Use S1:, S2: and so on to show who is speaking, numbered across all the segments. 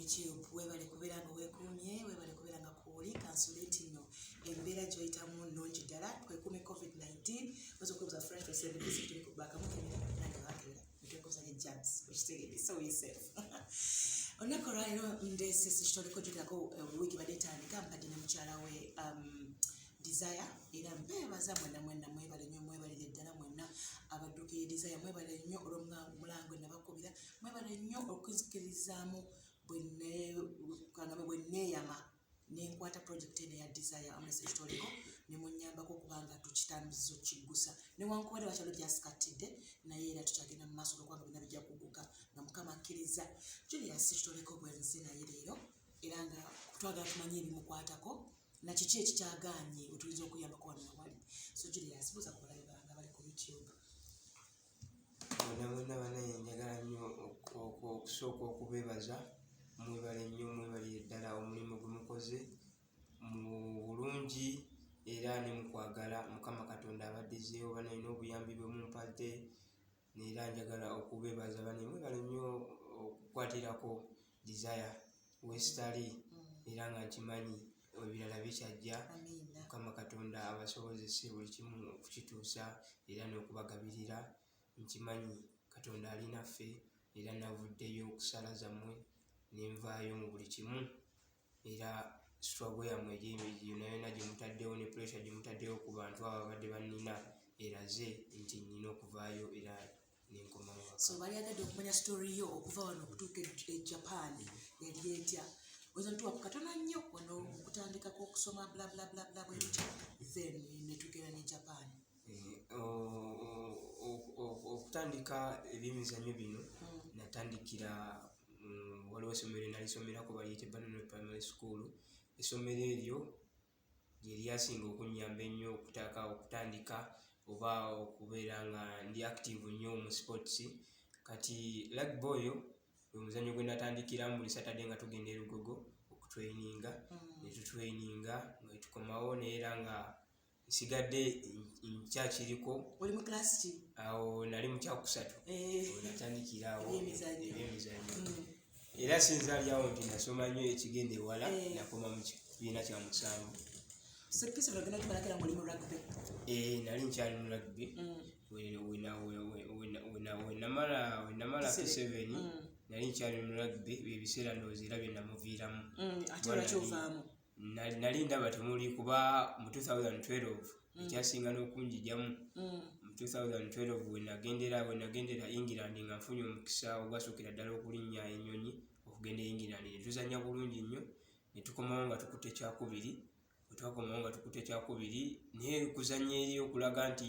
S1: YouTube. Webale kubeera nga weekuumye, webale kubeera nga kwoli. Kansule nti nno embeera gy'oyitamu nnungi ddala. Twekuume COVID-19. Oyinza okwebuza fresh tuli bakamukebera, nange bakebera, netwekuuza ne jabs, okitegedde? So we safe. Olunaku olwaleero ndeese Ssekitoleko. Jjukirako wiiki badde etandika mpadde ne mukyala we Desire, era mbeebaza mwenna mwenna, mwebale nnyo, mwebalire ddala mwenna abadduukirire Desire. Mwebale nnyo olw'omulango nabakubira, mwebale nnyo okuzikkirizaamu bwe neeyama nenkwata project eno eya Desire amu ne Ssekitoleko, ne munyambako okubanga tukitambuza, okiggusa. Newankubadde bakyalo byasikatidde, naye era tukyagenda mu maaso olwokubanga byonna bijja kugguka nga Mukama akkiriza. Julius Ssekitoleko bwenze naye leero, era nga twagala tumanye ebimukwatako na kiki ekikyagaanye wetuyinza okuyambako wano nawali. So Julius, buuza ku balabe bange abali ku YouTube.
S2: Mwena mwena banaye, njagala nnyo okusooka okubeebaza. Mwebale nnyo, mwebalire ddala omulimu gwe mukoze mu bulungi era ne mu kwagala. Mukama Katonda abaddizeewo banaye n'obuyambi bwe mumpadde, era njagala okubeebaza banaye. Mwebale nnyo okukwatirako Desire wesitali, era nga nkimanyi ebirala bikyajja.
S1: Amiina.
S2: Mukama Katonda abasobozese buli kimu okukituusa era n'okubagabirira. Nkimanyi Katonda ali naffe, era navuddeyo okusala zammwe nenvaayo mu buli kimu, era struggle yammwe yonna yonna gye mutaddewo ne pressure gye mutaddewo ku bantu abo abadde bannina eraze nti nnina okuvaayo era nenkomawo waka.
S1: So balyagadde okumanya story yo okuva wano okutuuka e Japan yali etya. Oyinza ntuwa ku katono nnyo wano okutandikako okusoma, bla bla bla bla, bwe bityo, then netugenda ne Japan.
S2: Okutandika ebyemizannyo bino natandikira waliwo essomero nalisomerako, baliyita Banana Primary School. Essomero eryo lye lyasinga okunnyamba ennyo okutaka okutandika oba okubeera nga ndi active nnyo mu sports. Kati rugby oyo gwe muzannyo gwe natandikiramu. Buli Saturday nga tugenda e Lugogo okutraininga, ne tutraininga nga tukomawo, naye era nga nsigadde nkyakiriko.
S1: Oli mu class ki?
S2: Awo nali mu kyakusatu. Natandikira awo.
S1: Ebyemizannyo.
S2: Ebyemizannyo. Era sinza ali awo nti nasoma nnyo ekigenda ewala. Nakoma mu kibiina kya musanvu.
S1: So P7 ogenda kimalako era ng'oli mu rugby?
S2: Nali nkyali mu rugby. Wenamala
S1: P7.
S2: P7 nali nkyali mu rugby. Byebiseera ndowooza era bye namuviiramu.
S1: Ate lwaki ovaamu?
S2: Nali ndaba temuli, kuba mu 2012 ekyasinga n'okunjijamu, mu 2012 wenagendera England nga nfunye omukisa ogwasookera ddala okulinnya ennyonyi okugenda e England, ne tuzannya bulungi nnyo ne tukomawo nga tukutte kyakubiri. Bwe twakomawo nga tukutte kyakubiri, naye kuzannya eri okulaga nti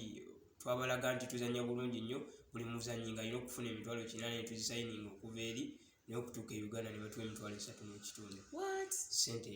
S2: twabalaga nti tuzannya bulungi nnyo, buli muzannyi nga alina okufuna 800,000, ne tuzisayininga okuva eri, naye okutuuka e Uganda ne batuwa 35,000.
S1: What?
S2: Sente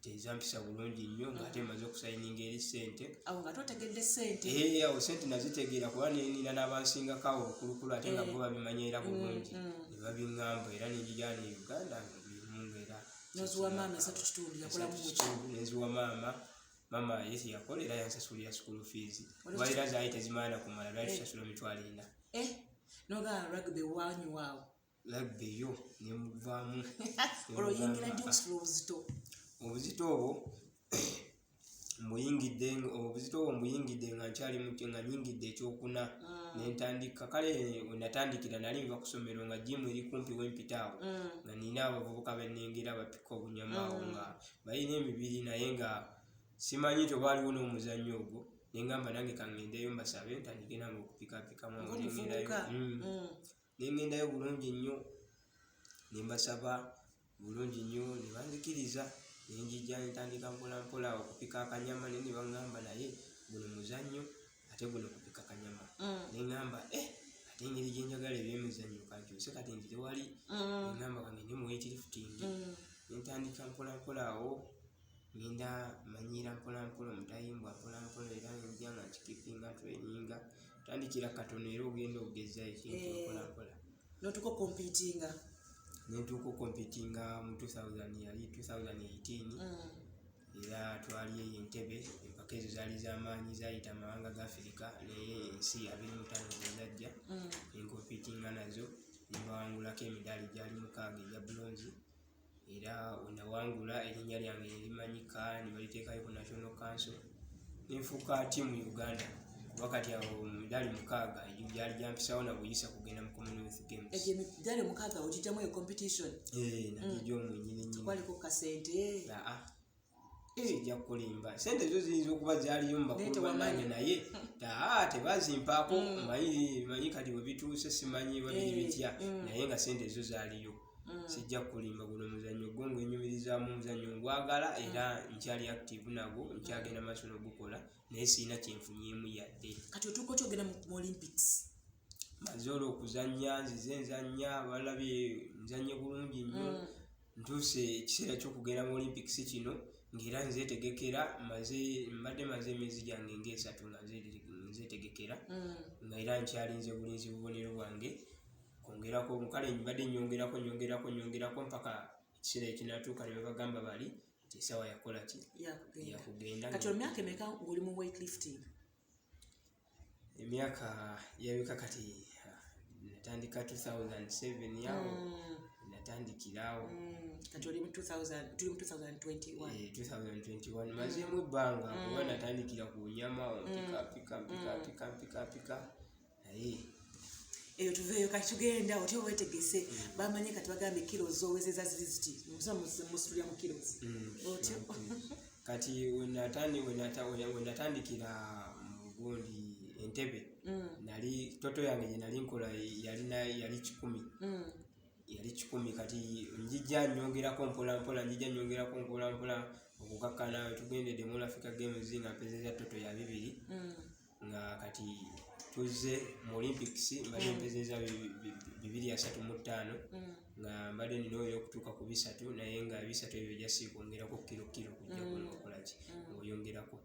S2: tezampisa bulungi nnyo ng'ate maze okusayininga eri sente.
S1: Awo nga totegedde sente?
S2: Ee, awo sente nazitegeera, kuba nenina n'abansingako awo obukulukulu, ate nga bo babimanya era bulungi, ne babiŋŋamba, era nenjijana e Uganda nga buli omu nga era
S1: Noziwa maama 3.5, yakolamu ki?
S2: Nenziwa maama. Maama ye teyakola, era yansasulira school fees, kuba era zaali tezimala kumala, lwali tusasula 40,000.
S1: Eh, nogamba rugby wanyuwa awo?
S2: Rugby yo nemuvaamu.
S1: Olwo oyingira ddi okusitula obuzito?
S2: Obuzito obwo mbuyingidde, obuzito obwo mbuyingidde nga nkyali nga nyingidde ekyokuna, nentandika. Kale wenatandikira nali nva ku ssomero nga gym eri kumpi wempita awo, nga nina abavubuka bennengera bapika obunyama awo nga balina emibiri, naye nga simanyi nti oba waliwo n'omuzannyo ogwo. Nengamba nange kangendeyo mbasabe ntandike nange okupikapikamu awo. Nengendayo.
S1: Ng'omuvubuka.
S2: Nengendayo bulungi nnyo, nembasaba bulungi nnyo ne banzikiriza, nenjija nentandika mpola mpola okupika akanyama, naye ne baŋŋamba, "Naye guno muzannyo, ate guno kupika kanyama." Neŋŋamba, "Eh, ate engeri gyenjagala ebyemizannyo, kankyuse kati nzire wali." Neŋŋamba kangende mu weight lifting. Nentandika mpola mpola awo, ngenda manyiira mpola mpola omutayimbwa mpola mpola, era nenjja nga nkikipinga traininga, tandikira katono era ogenda ogeza ekintu mpola mpola.
S1: Notuuka okompitinga?
S2: Nentuuka okompitinga mu 2000, yali 2018. Era twali eyo Entebe, empaka ezo zaali z'amaanyi, zayita amawanga ga Afirika, naye ensi 25 zezajja. Nenkompitinga nazo nembawangulako emidaali gyali 6 egya bronze. Era wenawangula erinnya lyange nerimanyika ne baliteekayo ku National Council, nenfuuka tiimu Uganda, kuba kati awo emidaali 6 egyo gyali gyampisawo na buyisa kugenda mu Commonwealth Games.
S1: Egyo emidaali 6 ogijjamu eyo competition?
S2: Nagijja omwo nnyini nnyini.
S1: Kwaliko kasente?
S2: Aa, sijja kukulimba, sente zo ziyinza okuba zaaliyo mu bakulu bannange, naye aa tebazimpaako. Manyi kati bwe bituuse simanyi babiri bitya, naye nga sente zo zaaliyo. Sijja kukulimba, guno omuzannyo gwo ngwenyumirizaamu, omuzannyo ngwagala, era nkyali active nagwo, nkyagenda maaso n'ogukola, naye sirina kyenfunyeemu yadde.
S1: Kati otuuka otya ogenda mu Olympics?
S2: Maze olwo okuzannya, nzize nzannya, balabye nzannye bulungi nnyo. Ntuuse ekiseera ky'okugenda mu Olympics kino ng'era nzeetegekera, maze mbadde maze emyezi gyange ng'esatu nga nzeetegekera, nga era nkyalinze bulinzi bubonero bwange kwongerako. Kale mbadde nyongerako nyongerako nyongerako mpaka ekiseera ekinatuuka ne babagamba bali nti essaawa yakola ki, yakugenda.
S1: Kati emyaka emeka ng'oli mu weight lifting?
S2: Emyaka yabika kati natandika 2007 awo, natandikirawo.
S1: Kati oli mu 2000, tuli mu 2021.
S2: 2021, mazeemu ebbanga, kuba natandikira ku nyama, mpika pika mpika mpika mpika mpika, naye
S1: eyo tuveeyo. Kati tugenda otya weetegese? Bamanye kati bagambe kilo zowezeza ziri ziti, musitulira mu kilos otyo?
S2: Kati wenatandikira mu gundi Entebe, nali total yange gye nali nkola yali 100, yali 100. Kati njijja nyongerako mpola mpola, njijja nyongerako mpola mpola okukakkana tugendedde mu Africa Games nga mpezeza total ya 2, nga kati tuzze mu Olympics mbadde mpezeza 235, nga mbadde nina oyo okutuuka ku 300, naye nga 300 ebyo jasi kwongerako kiro kiro kujja kunokola ki, ng'oyongerako.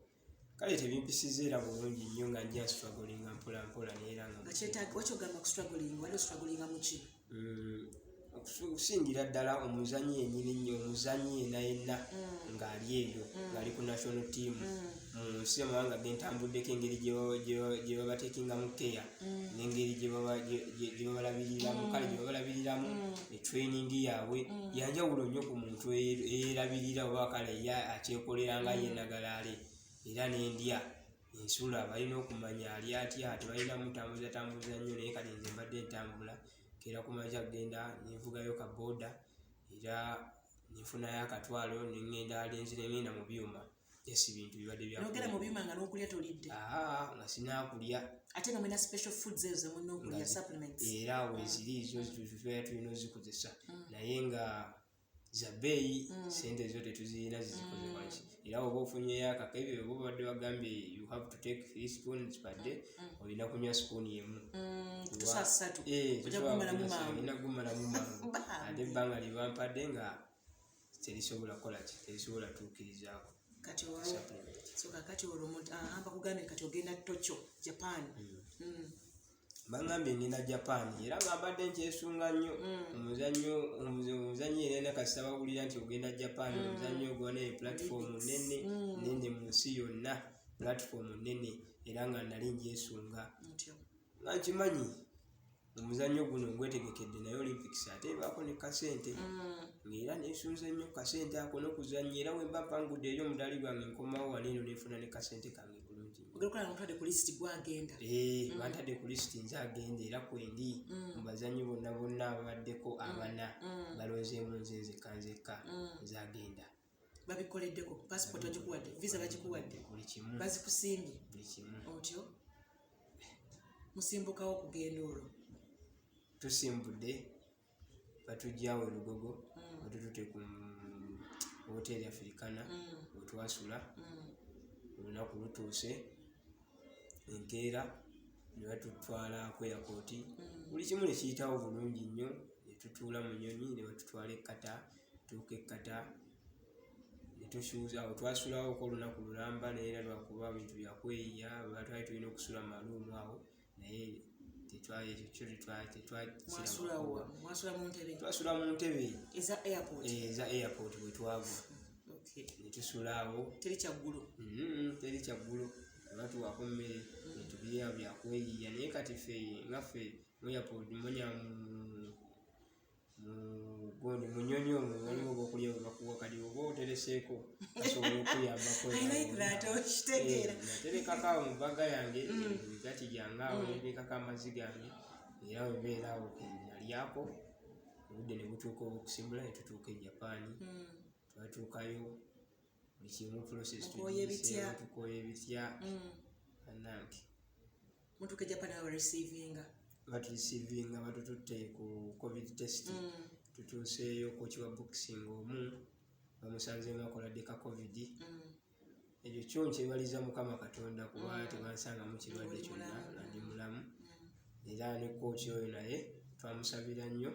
S2: Kale tebimpisiza era bulungi nnyo, nga nja strugglinga mpola mpola, naye era nga
S1: Waki ogamba ku struggling? Wali ostrugglinga mu ki?
S2: Okusingira ddala omuzanyi yennyini nnyo, omuzanyi yenna yenna ng'ali eyo, ng'ali ku national team, mu nsi amawanga gentambuddeko, engeri gye babatekingamu care n'engeri gye babalabiriramu, kale gye babalabiriramu ne training yaabwe yanjawulo nnyo ku muntu eyerabirira oba kale ye akyekolera nga ye nagalaale. Era n'endya ensula balina okumanya ali atya, tebalina mutambuza tambuza nnyo. Naye kati nze mbadde ntambula, keera ku makya kugenda nenvugayo ka boda, era nenfunayo akatwalo nengenda nenzira ngenda mu byuma, just bintu bibadde bya
S1: Nogenda mu byuma nga n'okulya tolidde?
S2: Aa, nga sinaakulya.
S1: Ate nga mulina special foods ezo zemulina okulya, supplements?
S2: Era weziri zo tubeera tulina ozikozesa, naye nga za bbeeyi, sente zo tetuzirina zizikozesa. Era oba ofunyeyo akakebe, oba obadde bagambye you have to take 3 spoons per day, olina kunywa spoon emu.
S1: Tusaa 3 ojja kugumalamu mangu.
S2: Olina kugumalamu mangu, ate ebbanga lye bampadde nga terisobola kukola ki, terisobola tuukirizaako.
S1: Kati olwo so kakati olwo omuntu bakugambye kati ogenda Tokyo, Japan.
S2: Bangambye ngenda Japan, era nga mbadde nkyesunga nnyo. Omuzannyo era kasita bawulira nti ogenda Japan, omuzannyo ogwo naye platform nene nene mu nsi yonna, platform nene, era nga nali njesunga nga nkimanyi omuzannyo guno ngwetegekedde, naye Olympics ate ebaako ne kasente, ng'era neesunze nnyo kasente ako n'okuzannya. Era wemba mpangudde eri omudaali gwange, nkomawo wano eno nenfuna ne kasente kange bulungi nnyo.
S1: Ogenda okulaba nga ku lisiti gwagenda.
S2: Bantadde ku lisiti nze agenda, era kwendi mu bazannyi bonna bonna ababaddeko abana, balonzeemu nze nzekka nzekka nze agenda.
S1: Babikoleddeko, passport bagikuwadde, visa bagikuwadde?
S2: Buli kimu.
S1: Bazikusimbye?
S2: Buli kimu.
S1: Otyo musimbukawo okugenda olwo?
S2: Tusimbudde, batujjawo e Lugogo, batutute ku hoteeri Africana wetwasula. Olunaku lutuuse enkeera ne batutwala ku airport, buli kimu ne kiyitawo bulungi nnyo, ne tutuula mu nnyonyi ne batutwala e Qatar. Tuuka e Qatar ne tusuuza awo, twasulawoko olunaku lulamba, naye era lwakuba bintu byakweyiya, twali tulina okusula mu maluumu awo, naye
S1: Mwasulawa? Mwasula mu ntebe?
S2: Twasula mu ntebe.
S1: Eza airport?
S2: Eza airport bwe twagwa. Ne tusula awo.
S1: Teri kyaggulo?
S2: Teri kyaggulo, tebatuwaako mmere, netubirya byakweyiya. Naye kati ffe nga ffe mu airport munya mu Gundi munyonyi omwo waliwo obwokulya bwe bakuwa, kati oba otereseeko asobola okuyambako.
S1: I like that, okitegeera.
S2: Naterekako awo mu bag yange emigaati gyange awo, nenteekako amazzi gange, era webeera awo nalyako. Obudde ne butuuka obwokusimbula, ne tutuuka e Japan. Twatuukayo, buli kimu process
S1: Mukooye bitya?
S2: tugiyiseemu, tukooye bitya, bannange.
S1: Mutuuka e Japan, babareceivinga?
S2: Batureceivinga, batututte ku COVID test. Tutuuseeyo, coach wa boxing omu bamusanzeemu akoladde ka COVID. Ekyo kyo nkyebaliza Mukama Katonda, kuba tebansangamu kirwadde
S1: Oli
S2: kyonna.
S1: mulamu.
S2: Nga ndi mulamu. Era ne coach oyo naye twamusabira nnyo,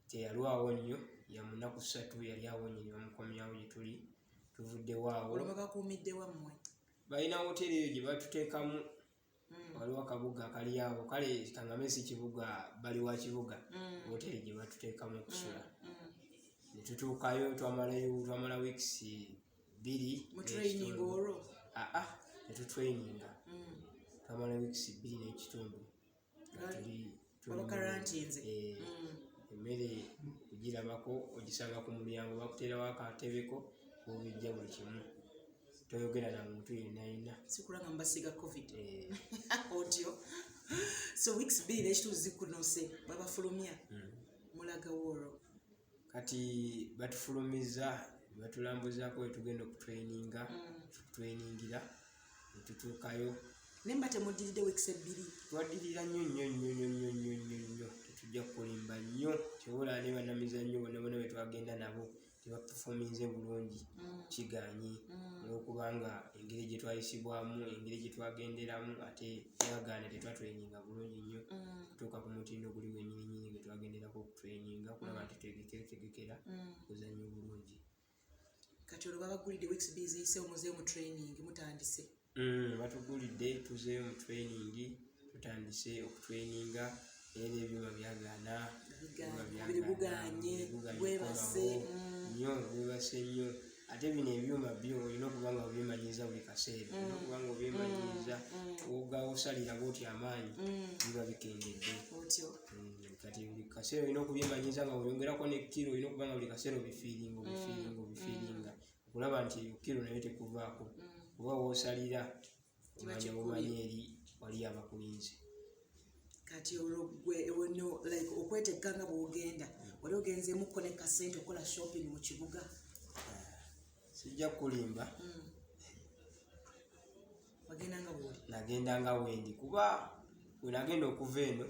S2: teyalwawo nnyo, ya munaku 3 yali awonye, ne bamukomyawo gye tuli. Tuvuddewo awo.
S1: Olwo babakuumidde wammwe?
S2: Balina woteeri eyo gye batuteekamu. Waliwo akabuga akali awo, kale kangambe si kibuga, bali wa kibuga, woteeri gye batuteekamu okusula. Ne tutuukayo, twamalayo, twamala weeks 2
S1: Mu training
S2: n'ekitundu.
S1: olwo?
S2: Aa, tetutraininga. Twamala weeks 2 n'ekitundu nga
S1: Babakarantinze?
S2: Eh, emmere ogirabako, ogisanga ku mulyango, bakuteerawo akatebeko obijja buli kimu, toyogera na muntu yenna yenna.
S1: Sikula nga mubasiiga COVID.
S2: Eh,
S1: otyo. So weeks 2 n'ekitundu zikunose, babafulumya, mulagawo olwo?
S2: Kati batufulumiza, batulambuzaako wetugenda okutraininga, tutrainingira, netutuukayo.
S1: Naye mba temuddiridde weeks 2?
S2: Twaddirira nnyo nnyo nnyo nnyo nnyo nnyo nnyo nnyo, tetujja kukulimba nnyo. Kyobola ne bannamizannyo bonna bonna betwagenda nabo tebaperforminze bulungi, kiganye, olwokubanga engeri gye twayisibwamu, engeri gye twagenderamu, ate byagaana, tetwatraininga bulungi nnyo kutuuka ku mutindo guli gwennyininyini gwe twagenderako okutraininga, okulaba nti twetegekera okuzannya obulungi.
S1: Kati olwo babagulidde, weeks 2 ziyiseewo, muzeeyo mu training, mutandise?
S2: Batugulidde, tuzeeyo mu training, tutandise okutraininga, era ebyuma byagaana.
S1: Bigaanye,
S2: ebyuma
S1: omubiri gugaanye,
S2: omubiri gugaanye
S1: gwebase,
S2: okukomawo. Nnyo, gwebase nnyo. Ate bino ebyuma byo olina okuba nga obyemanyiiza buli kaseera, olina okuba nga obyemanyiiza, osalira bwoti amaanyi biba bikendedde.
S1: Otyo.
S2: Kati buli kaseera olina okubyemanyiiza nga oyongerako ne kiro, olina okuba nga buli kaseera obifiiringa, obifiiringa, obifiiringa, okulaba nti eyo kiro nayo tekuvaako, kuba woosalira omanya
S1: kikubye.
S2: Bumanyi eri wali abakulinze.
S1: Kati olwo gwe ono, like okwetegeka nga bw'ogenda, wali ogenzeemukko ne kasente okukola shopping mu kibuga?
S2: Sijja kukulimba.
S1: Wagenda nga bw'oli?
S2: Nagenda nga wendi, kuba we nagenda okuva eno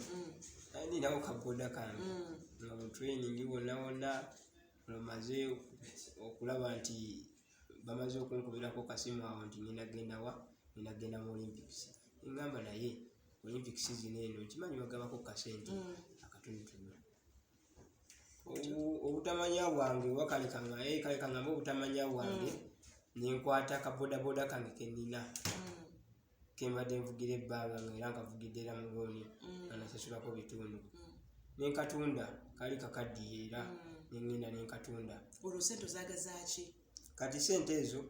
S2: nali ninawo kaboda kange, nga mu training wonna wonna olwomaze okulaba nti bamaze okunkubirako kasimu awo nti ngenda gendawa, ngenda genda mu Olympics. Neŋŋamba naye Olympics zino eno nkimanyi bagabako kasente akatonotono. Obutamanya bwange oba kale kale kaŋŋambe obutamanya bwange, nenkwata kabodaboda kange kenina, kembadde nvugira ebbanga, nga era nkavugidde era mu looni, nga nasasulako bitundu, nenkatunda. Kali kakaddiye, era nengenda nenkatunda.
S1: Olwo sente ozaagazaaki?
S2: Kati sente ezo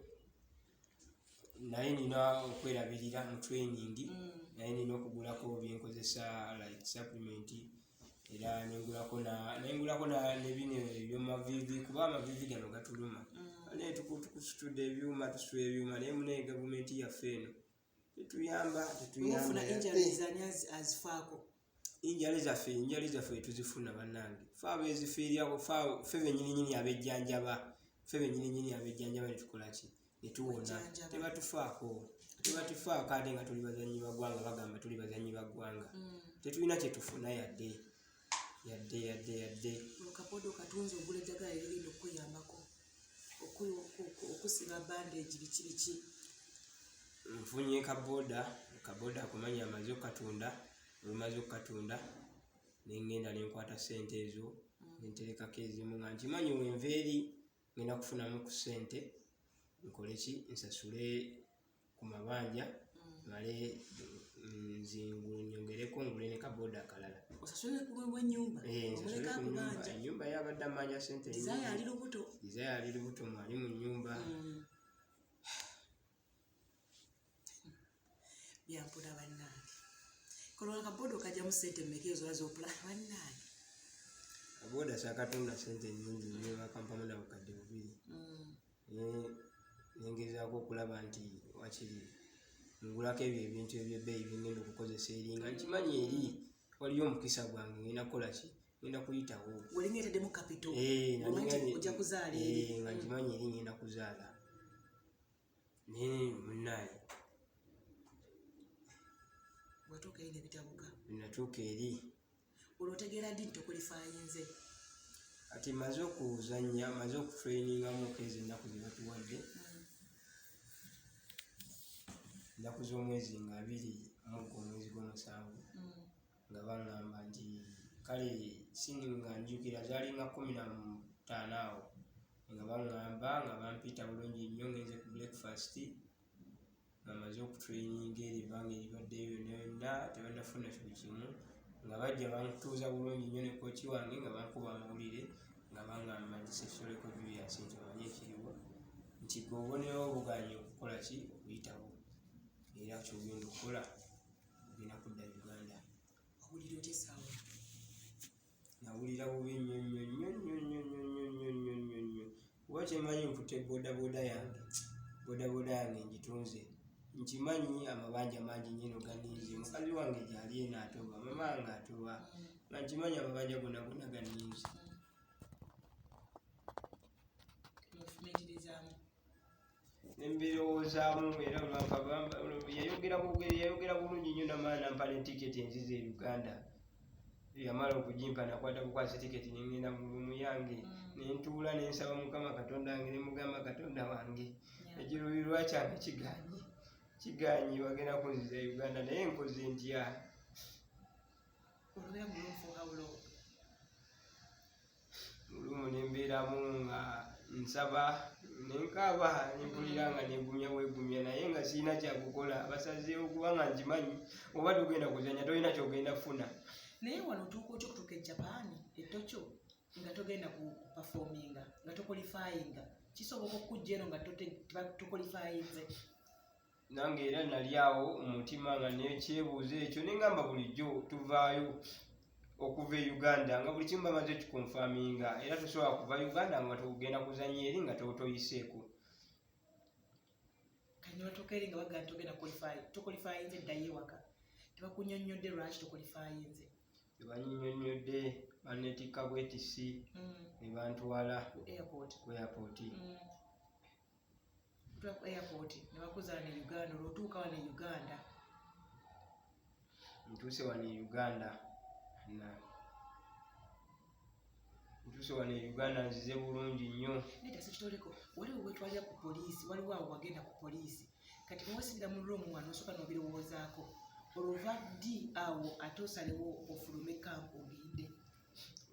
S2: naye nina okwerabirira mu training, naye nina okugulako byenkozesa like supplement, era nengulako nebino ebyomavivi, kuba amavivi gano gatuluma. Naye tukusitudde ebyuma, tusitula ebyuma, naye munaye gavumenti yaffe eno tetuyamba.
S1: Mufuna
S2: Tetuyamba.
S1: injuries, ani azifaako?
S2: Injury zaffe tuzifuna, bannange, fe abezifiiryako, fe benyininyini abejjanjaba, fe benyininyini abejjanjaba, netukolaki, netuwona.
S1: Wejjanjaba.
S2: Tebatufaako, tebatufaako, ate nga tuli bazanyi ba ggwanga, bagamba tuli bazanyi ba ggwanga, tetulina kyetufuna yadde yadde yadde yadde.
S1: Olwo kapoda okatunze, ogula eddagala erigenda okukuyambako okusiba bandage, biki biki?
S2: Nfunye kaboda, kaboda akumanya amaze okukatunda. Olwemaze okukatunda, nengenda nenkwata sente ezo, nenterekako ezimu, nga nkimanyi wenva eri ngenda kufunamu ku sente, nkole ki, nsasule ku mabanja, male nyongereko ngule ne kaboda akalala.
S1: Osasule bwenyumba?
S2: Eh, nsasule
S1: Omuleka
S2: ku nyumba.
S1: akubanja?
S2: Ennyumba yabadde amanja sente
S1: Desire
S2: nyingi.
S1: ali lubuto.
S2: Desire ali lubuto, mwali mu nyumba.
S1: Byampuna bannange, kolwa kaboda okajjamu sente mmeka ezo? Olaza opula bannange.
S2: Kaboda saakatunda ssente nnyingi nnyo, bakampamu na 2000. Nengezaako okulaba nti wakiri ngulako ebyo ebintu ebyebbeeyi byengenda okukozesa eri, nga nkimanyi eri waliyo omukisa gwange, ngenda kukola ki, ngenda kuyitawo.
S1: Olinga etaddemu capital.
S2: Eh,
S1: Omanyi
S2: nali
S1: nti ojja kuzaala eri.
S2: Eh, nga nkimanyi eri ngenda kuzaala, naye munnaye
S1: Bwatuuka eri nebitabuka.
S2: Natuuka eri.
S1: Olwo otegeera ddi nti toqualifyinze?
S2: Kati maze okuzannya, maze okutrainingamu okeeza ennaku ze batuwadde, ennaku z'omwezi nga 21 omwezi gw'omusanvu, nga baŋŋamba nti kale sini, nga njukira zaalinga 15 awo, nga baŋŋamba nga bampita bulungi nnyo, ngenze ku breakfast nga maze okutraininga eri ebbanga eribaddeyo yonna yonna tebannafuna buli kimu, nga bajja bantuuza bulungi nnyo ne coach wange, nga bankuba amawulire, nga baŋŋamba nti Ssekitoleko Julius, nti omanyi ekiriwo, nti gwe obubonero buganye okukola ki, okuyitawo, era kyogenda okukola ogenda kudda Uganda.
S1: Owulira otya essaawa?
S2: Nawulira bubi nnyo nnyo nnyo nnyo nnyo nnyo nnyo nnyo nnyo nnyo nnyo, kuba kyemanyi nkutte bodaboda yange, bodaboda yange ngitunze, nkimanyi amabanja mangi nnyo eno ganinze, mukazi wange gyali eno atoba, mama wange atoba, nga nkimanyi amabanja gonna gonna ganinze.
S1: Nofumiitirizaamu.
S2: Nembirowoozaamu, era yayogera bulungi nnyo namaana nampa ne tiketi enziza e Uganda. Yamala okugimpa, nakwata bukwasi tiketi nengenda mu room yange, nentuula nensaba Mukama Katonda wange, nemugamba, Katonda wange, ekiruubirirwa kyange kiganye, kiganye, bagenda kunziza e Uganda, naye nkoze ntya?
S1: Olubeera mu room for how long?
S2: Mu room nembeeramu nga nsaba, nenkaaba, nempulira nga negumya bwegumya, naye nga sirina kyakukola, basazeewo, kubanga nkimanyi oba togenda kuzanya tolina kyogenda kufuna.
S1: Naye wano otuuka otya okutuuka e Japan, e Tokyo, nga togenda ku performinga, nga toqualifyinga? Kisoboka okujja eno nga toqualifyinze?
S2: Nange era nali awo mu mutima nga nekyebuuzo ekyo, nengamba bulijjo tuvaayo okuva e Uganda nga buli kimu bamaze kiconfirminga, era tosobola kuva Uganda nga togenda kuzanya eri nga toyiseeko.
S1: Kati nebatuuka eri nga bagamba togenda qualify, toqualifyinze, ddayo ewaka, tebakunyonnyodde lwaki toqualifyinze?
S2: Tebanyinyonnyodde, banetikka bwetisi ne bantwala
S1: ku airport.
S2: Ku airport.
S1: Otula ku airport ne bakuzaala ne Uganda, olwo otuuka wano e Uganda.
S2: Ntuuse wano e Uganda, ntuuse wano e Uganda, nzize bulungi nnyo.
S1: Nedda Ssekitoleko, waliwo wetwalira ku poliisi, waliwo awo wagenda ku poliisi, kati bwewesibira mu room wano osooka n'obirowoozaako, olwo ova ddi awo ate osalewo ofulume camp ogende?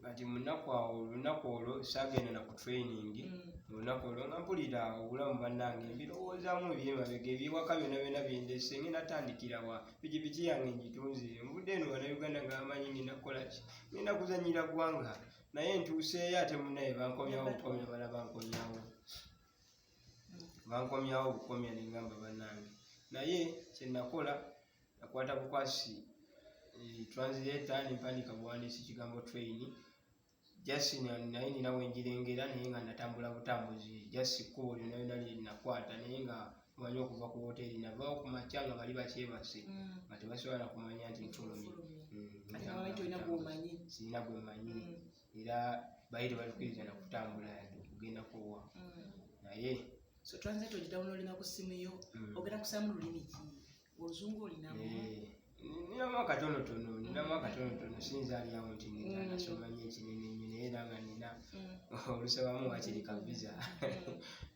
S2: Kati munaku awo, olunaku olwo saagenda na ku training. Olunaku olwo nga mpulira obulamu bannange, mbirowoozaamu ebyemabega, ebyewaka byonna byonna byendese, ngenda tandikira wa? Pikipiki yange ngitunze, nvudde eno Bannayuganda nga bamanyi ngenda kukola ki, ngenda kuzanyira ggwanga, naye ntuuseeyo ate munnaye bankomyawo bukomya, bala bankomyawo, bankomyawo bukomya, nengamba bannange, naye kyenakola nakwata bukwasi translator, nempandiika buwandiisi kigambo train, just naye nina wenjirengera, naye nga natambula butambuzi, just kkubo lyonna lyonna lyenakwata, naye nga manyi okuva ku woteeri navaawo ku makya nga bali bakyebase, nga tebasobola nakumanya nti nfulumye.
S1: Ate nga bamanyi tolina gw'omanyi.
S2: Sirina gwe mmanyi, era bali tebatukiriza nakutambula yadde okugenda kuwa, naye
S1: So translator ogidownloadinga ku ssimu yo? Ogenda kusaamu lulimi ki? Oluzungu olinamu?
S2: Eh, ninamu akatonotono, ninamu akatonotono, siyinza ali awo nti nina nasoma nnyo ekinene nnyo, naye era nga nina olusabamu wakiri ka visa,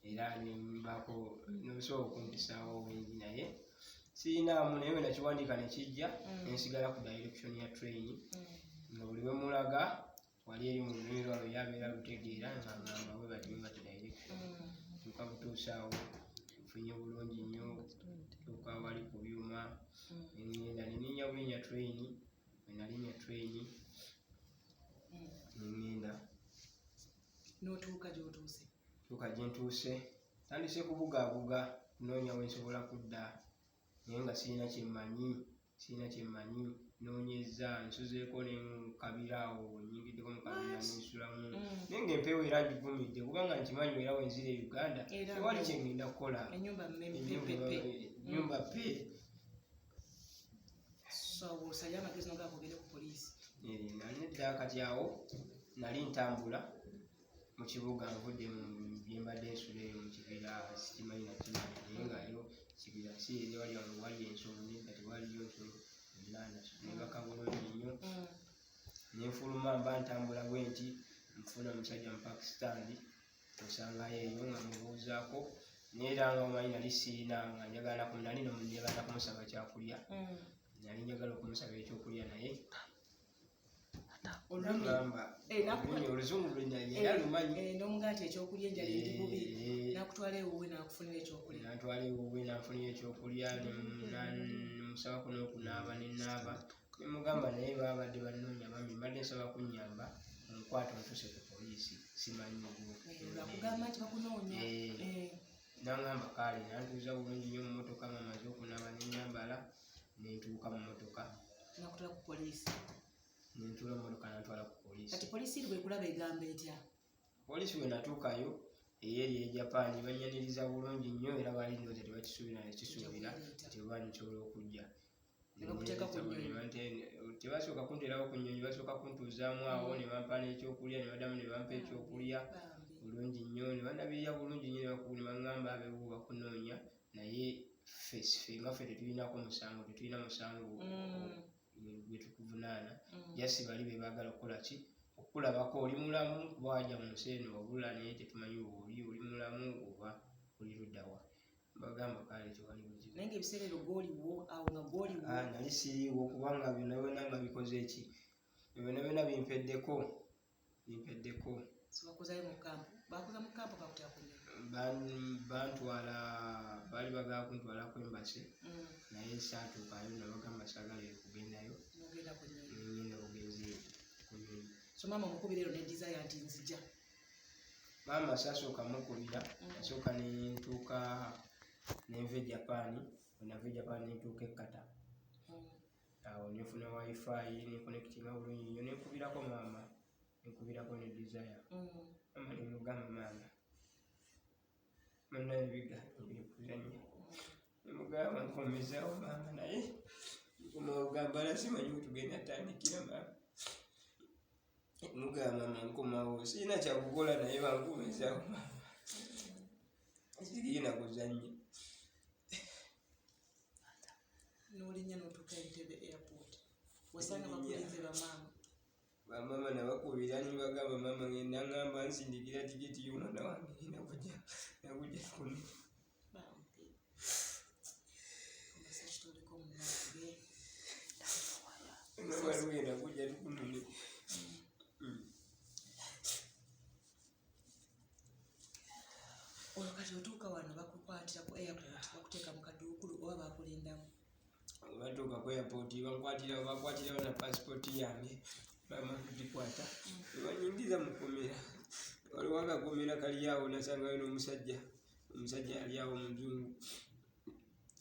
S2: era nembaako nobusobola okumpisaawo wengi, naye sirinaamu, naye bwe nakiwandiika nekijja, nensigala ku direction ya train, nga buli we mulaga wali eri mu lulimi lwabwe yabeera lutegeera, nga ngamba bwe bati bwe bati direction, tuuka butuusaawo nfunye bulungi nnyo, tuuka wali ku byuma, nengenda neninya bulinya train, bwe nalinya train nengenda.
S1: N'otuuka gy'otuuse.
S2: Tuuka gye ntuuse, tandise kubugaabuga kunoonya we nsobola kudda, naye nga sirina kyemmanyi, sirina kyemmanyi. Noonyezza, nsuzeeko ne mu kabira awo, nyingiddeko mu kabira nensulamu, naye ng'empewo era ngigumidde kubanga nkimanyi era wenzira e Uganda tewali kyengenda kukola. Ennyumba pe. Nedda, kati awo nali ntambula mu kibuga, nvudde mu byembadde nsula eyo mu kibira, sikimanyi nakimanyi, naye ngayo kibira si tewali wali ensolo, nedda tewaliyo nsolo yonna, nebaka bulungi nnyo. Nenfuluma, mba ntambula bwe nti nfuna omusajja mu Pakistan, osangayo eyo nga mubuuzaako, naye era nga omanyi nali siina, nga njagala nali njagala kumusaba kyakulya, nali njagala okumusaba ekyokulya, naye nagamba oluzungu lwe lumanyi,
S1: n'omugaa nti ekyokulya enjala eri bubi, nakutwala ewuwe nakufunira ekyokulya.
S2: Nantwala ewuwe nanfunira ekyokulya, nemusabako n'okunaaba, nenaaba, nemugamba naye babadde bannoonya bambi, mbadde nsaba kunnyamba onkwata ontuuse ku poliisi, simanyi.
S1: Bakugamba nti bakunoonya.
S2: Nangamba kale, nantuuza bulungi nnyo mu mmotoka, nga maze okunaaba nenyambala, nentuuka mu mmotoka.
S1: Nakutwala ku poliisi.
S2: Nentuula mu mmotoka, nantwala ku poliisi.
S1: Kati poliisi eri bwekulaba egamba etya?
S2: Poliisi bwe natuukayo eyeri e Japan banyaniriza bulungi nnyo, era baali ndowooza tebakisuubira nekisuubira teba nsobola okujja. Tebasooka kunteerawo ku nnyonyi, basooka kuntuuzaamu awo ne bampa n'ekyokulya, ne baddamu ne bampa ekyokulya bulungi nnyo, ne bandabirira bulungi nnyo, ne baŋŋamba abeewo bakunoonya, naye ffe nga ffe tetulinako musango, tetulina musango gwe tukuvunaana, jasi bali be baagala okukola ki, okulabako oli mulamu, kuba wajja mu nsi eno wabula, naye tetumanyi oli oli mulamu oba oli luddawa. Bagamba kale tewali buzibu.
S1: Naye ng'ebiseera ebyo gw'oliwo awo nga gw'oliwo?
S2: Nali siriiwo, kubanga byonna byonna nga bikoze ki, byonna byonna bimpeddeko, bimpeddeko.
S1: Bakuzayo mu kampu? Bakuza mu kampu, bakutera ku
S2: nnyonyi? Bantwala, baali bagala kuntwala ku embassy, naye saatuukayo, nabagamba saagala kugendayo.
S1: Nogenda ku nnyonyi?
S2: Ngenda bugenzi ku nnyonyi.
S1: So maama omukubira ero ne desire nti nzija?
S2: Maama saasooka mukubira, nasooka nentuuka, nenva e Japan, bwenava e Japan nentuuka e Qatar, awo nenfuna wifi, nenconnectinga bulungi nnyo, nenkubirako maama, nenkubirako ne Desire. Maama nemugamba, maama munnaye bigaanye byekuzannya, nemugamba nkomezaawo maama, naye nkomawo Kampala simanyi wetugenda tandikira maama, mugamba maama nkomawo sirina kyakukola, naye bankomezaawo maama, sigenda kuzannya.
S1: N'olinnya n'otuuka Entebbe airport, wasanga bakulinze bamaama?
S2: Bamaama nabakubira nibagamba maama ngenda, ngamba nsindikira tiketi y'omwana wange, ngenda kujja nakujja kuno.
S1: Bambi, omasakitoliko munange.
S2: Ngamba ngenda kujja tukunone.
S1: Olwo kati otuuka wano, bakukwatira ku airport, bakuteeka mu kaduukulu oba bakulindamu?
S2: Batuuka ku airport bankwatira, bakwatirawo na passport yange, bamala kugikwata nebanyingiza mukomera. Waliwo akakomera kali awo, nasangayo n'omusajja, omusajja yali awo muzungu,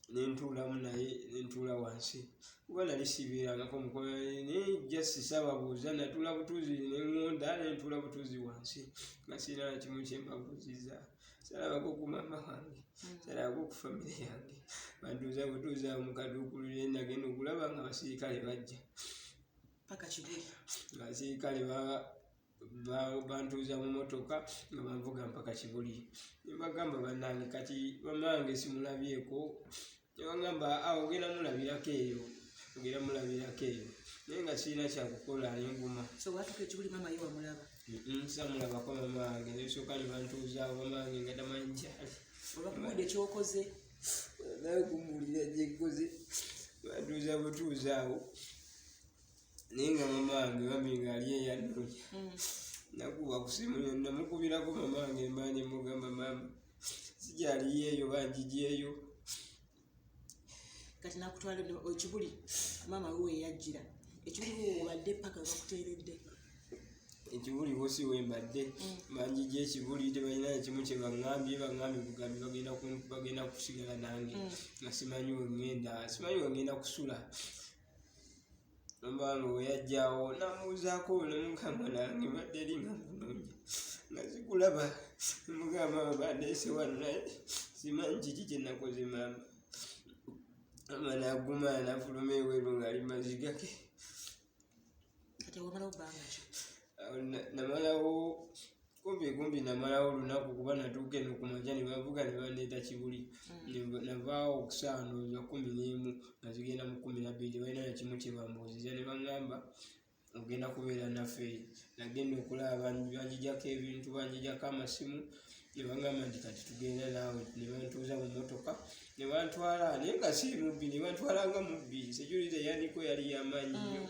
S2: nentuulamu naye, nentuula wansi kuba nali sibeerangako mukomera, naye just saababuuza, natuula butuuzi neŋŋonda, nentuula butuuzi wansi nga sirina nakimu kyembabuuzizza, salabako ku maama wange, salabako ku famire yange, bantuuza butuuzi awo mu kaduukulu, naye nagenda okulaba nga abasirikale bajja.
S1: Paka Kibuli?
S2: Abasirikale bantuuza mu motoka nga banvuga mpaka Kibuli, nebagamba bannange kati mamange simulabyeko, nebagamba awo ogenda mulabirako eyo, ogenda mulabirako eyo, naye nga sirina kyakukola, nenguma.
S1: So watuuka ekibuli, maama ye wamulaba?
S2: Samulabako mama wange, nebisooka ne bantuuzaawo, mama wange nga tamanyi kyali.
S1: Olwakubudde kyokoze?
S2: Naye kumbuulira gyenkoze, bantuuza butuuza awo, naye nga mama wange bambi ngaali eyannoonya. Nakuba ku simu, namukubirako mama wange mba nemugamba maama sikyaliyo eyo, banjigyeyo.
S1: Kati nakutwala ekibuli, maama we weyajjira ekibuli, wobadde paka webakuteeredde?
S2: Ekibuli wo si wembadde, banjigye ekibuli, tebalina nakimu kyebaŋŋambye, baŋŋambye bugambi bagenda kusigala nange, nga simanyi wengenda, simanyi wengenda kusula. Maama wange we yajjawo namubuuzaako, nemugamba nange mbadde eri nga nkunoonya nga sikulaba. Nemugamba maama bandeese wano naye simanyi kiki kye nakoze maama. Maama naguma nafuluma ebweru ng'ali maziga ge.
S1: Kati wamalawo bbanga ki?
S2: Namalawo kumpi kumpi namalawo olunaku, kuba natuuka eno ku makya ne bavuga ne bandeeta Kibuli. Navaawo okusaawa ndowooza 11 nga zigenda mu 12, tebalina nakimu kye bambuuzizza, ne baŋŋamba ogenda kubeera naffe. Nagenda okulaba banjijako ebintu, banjijako amasimu, ne baŋŋamba nti kati tugenda naawe, ne bantuuza mu mmotoka ne bantwala, naye nga si mubbi, ne bantwala nga mubbi. Security yandiko yali yamaanyi nnyo.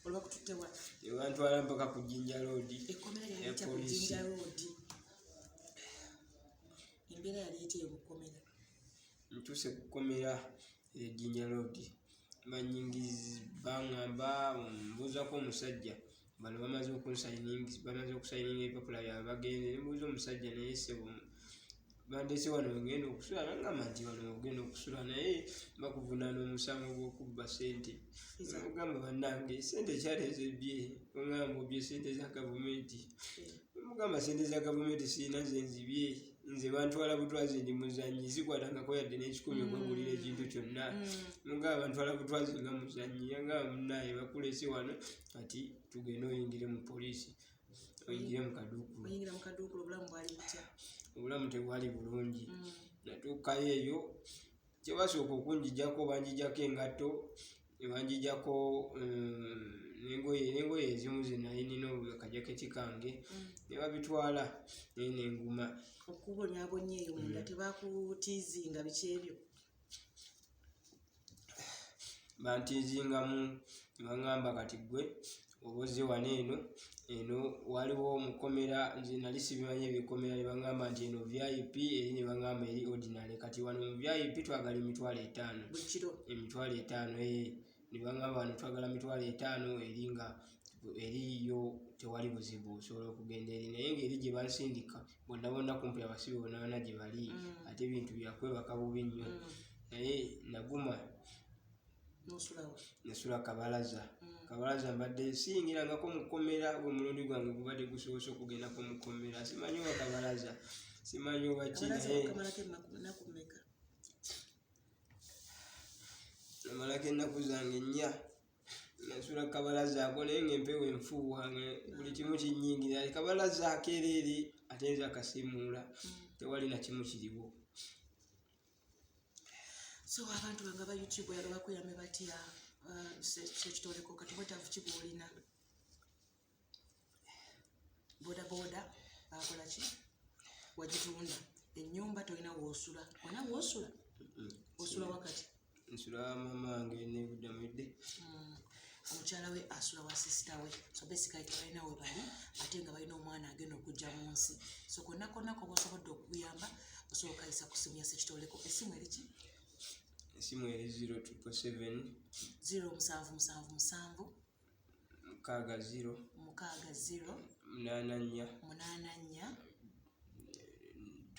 S1: Olwakututtewa?
S2: Ne bantwala mpaka ku Jinja Road.
S1: Ekkomera lyali litya ku Jinja Road? Embeera yali etya eyo mu kkomera?
S2: Ntuuse ku kkomera e Jinja Road, baŋŋamba mbuuzako omusajja, bano bamaze okusayininga ebipapula byabwe bagende. Ne mbuuza omusajja, naye ssebo bandeese wano wengenda okusula? Nangamba nti wano ogenda okusula naye bakuvunaana omusango gw'okubba ssente. Mugamba bannange ssente kyalezebbye, ogamba obbye ssente za gavumenti. Mugamba ssente za gavumenti sirina ze nzibye, nze bantwala butwazi, ndi muzannyi, sikwatangako yadde n'ekikumi okwegulira ekintu kyonna. Mugamba bantwala butwazi nga muzannyi. Yagamba munnaye bakuleese wano kati tugende oyingire mu poliisi, oyingire mu kaduukulu.
S1: Oyingira mu kaduukulu, obulamu bwali butya?
S2: Obulamu tebwali bulungi. Natuukayo eyo, kyebasooka okunjijako, banjijako engatto, ne banjijako n'engoye ezimu ze nali nina, akajaketi kange, ne babitwala, naye nenguma.
S1: Okubonyaabonya eyo munda tebakutiizinga biki ebyo?
S2: Bantiizingamu, ne baŋŋamba kati ggwe oba ozze wano eno, eno waliwo mukomera, nze nali sibimanyi ebikomera, ne baŋŋamba nti eno VIP, eri ne baŋŋamba eri ordinary. Kati wano mu VIP twagala 50,000.
S1: Buli kiro?
S2: 50,000, ne baŋŋamba wano twagala 50,000, eri nga eriyo tewali buzibu, osobola okugenda eri. Naye ng'eri gye bansindika bonna bonna kumpi abasibe bonna bonna gye bali, ate ebintu byakwebaka bubi nnyo. Naye naguma.
S1: Nosulawo?
S2: Nasula Kabalaza. Kabalaza mbadde siyingirangako mu kkomera, gwe mulundi gwange gubadde gusoose okugendako mu kkomera. Simanyi oba Kabalaza, simanyi oba ki, naye
S1: kamalako ennaku mmeka?
S2: Namalako ennaku zange 4. Nasula Kabalaza ako, naye ng'empewo enfuuwa, nga buli kimu kinnyingira. Kabalaza akeereere ate nze akasiimuula, tewali na kimu kiriwo.
S1: So abantu bange aba YouTube oyagala bakuyambe batya? Sekitoleko kati bwetaavu ki bw'olina? Boda boda bakola ki? Wagitunda. Ennyumba tolina woosula, olina woosula? Osula wakati?
S2: Nsula maama wange nebudamidde.
S1: Omukyala we asula wa sister we, so basically tebalina we bali, ate nga balina omwana agenda okujja mu nsi. So konna konna koba osobodde okuyamba, osobola okayisa ku simu ya Sekitoleko. Essimu eri ki?
S2: Esimu eri 0777.
S1: 0777.
S2: 60.
S1: 60.
S2: 84.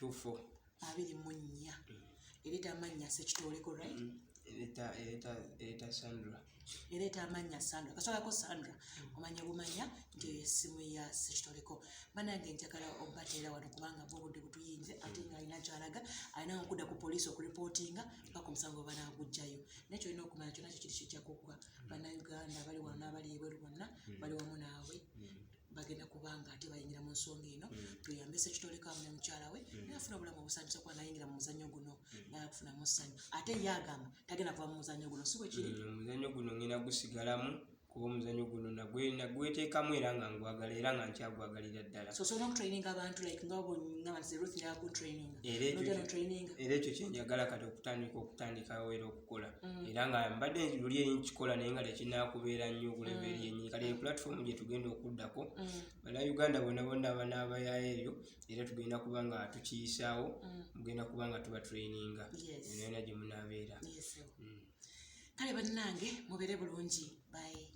S1: 84.
S2: 24.
S1: 24. Ereeta amannya Sekitoleko, right?
S2: Ereeta Sandra.
S1: Ereeta amannya Sandra, kasolako Sandra, omanya bumanya nti eyo essimu ya Sekitoleko. Banange njagala obateera wano kubanga bwe obudde butuyinze, ate nga alina kyalaga, alina okudda ku poliisi okuripootinga paka omusango banaagugjayo. Naye kyolina okumanya kyonna kyo kiri kijja kuggwa. Bannayuganda abali wano n'abali ebweru bonna bali wamu naawe, bagenda kubanga ate bayingira mu nsonga eno, tuyambe Sekitoleko amu ne mukyala we, naye afuna obulamu obusanyusa, kuba nayingira mu muzannyo guno nakufunamu ssanyu, ate ye agamba tagenda kuva mu muzannyo guno, si bwe kiri?
S2: Omuzannyo guno ngenda gusigalamu, kuba omuzannyo guno nagweteekamu era nga ngwagala, era nga nkyagwagalira ddala.
S1: So osobola okutraininga abantu like nga bwongamba nti Ruth njagala kuntraininga?
S2: Era ekyo
S1: Nojja notraininga?
S2: Era ekyo kyenjagala kati okutandikawo era okukola, era nga mbadde luli eri nkikola, naye nga tekinaakubeera nnyo okuleva eri yennyini. Kati eyo platform gye tugenda okuddako, bannayuganda bonna bonna abanaabayayo eyo, era tugenda kuba nga tukiyisaawo, mugenda kuba nga tuba traininga yonna yonna gye munaabeera.
S1: Kale bannange mubeere bulungi, bye.